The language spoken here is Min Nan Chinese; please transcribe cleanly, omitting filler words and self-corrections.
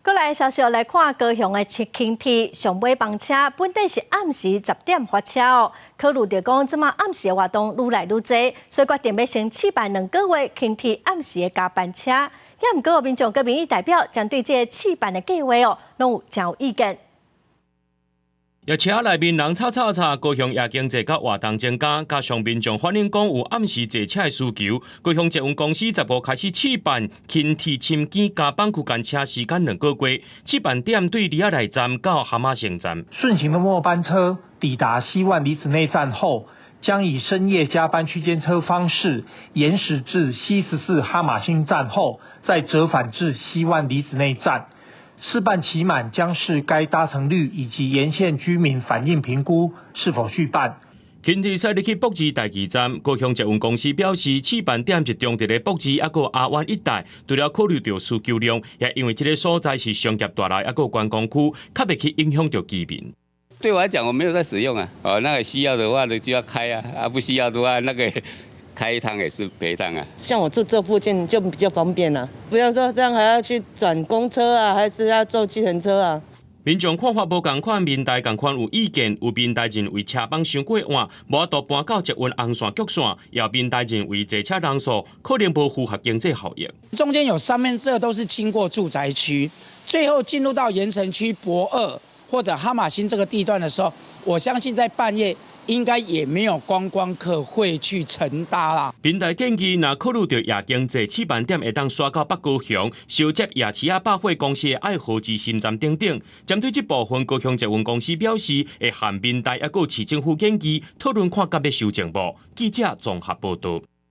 閣來消息來看，高雄的輕鐵上尾班車本底是暗時10點發車哦，考慮著講這馬暗時的活動愈來愈濟，所以決定欲先試辦2個月輕鐵暗時的加班車。也毋過民眾佮民意代表針對這个試辦的計劃哦，攏有誠有意見。夜車內面人吵吵吵，高雄夜經濟佮活動增加，加上民眾反映講有暗時坐車的需求，高雄捷運公司15開始試辦輕鐵深坑加班區間車時間2個月，試辦點對里仔內站到哈瑪星站。順行的末班車抵達西萬離子內站後，將以深夜加班區間車方式延駛至西14哈瑪星站後，再折返至西萬離子內站。試辦期滿，將視該搭乘率以及沿線居民反應評估是否續辦。輕鐵駛入去駁二大旗站，高雄捷運公司表示，試辦點集中佇咧駁二抑閣阿灣一帶，除了考慮著需求量，也因為這个所在是商業大樓抑閣觀光區，較袂去影響著居民。對我來講，我沒有在使用啊。哦，那個需要的話呢就要開啊，啊不需要的話，那個開一趟也是賠一趟啊。像我住這附近就比較方便啦，不要說這樣還要去轉公車啊，還是要坐計程車啊。民眾看法無仝款，民代仝款有意見，有民代認為車班傷過晚，無法度搬到捷運紅線局線，也有民代認為坐車人數可能無符合經濟效益。中間有2/3都是經過住宅區，最後進入到鹽埕區駁二或者哈瑪星這個地段的時候，我相信在半夜應該也沒有觀光客會去乘搭啦。民代建議，若考慮著夜經濟試辦點會當徙到北高雄，相接夜市仔百貨公司的愛河之心站等等。針對這部分，高雄捷運公司表示，會和民代抑閣市政府研議討論看敢欲修正無。記者綜合報導。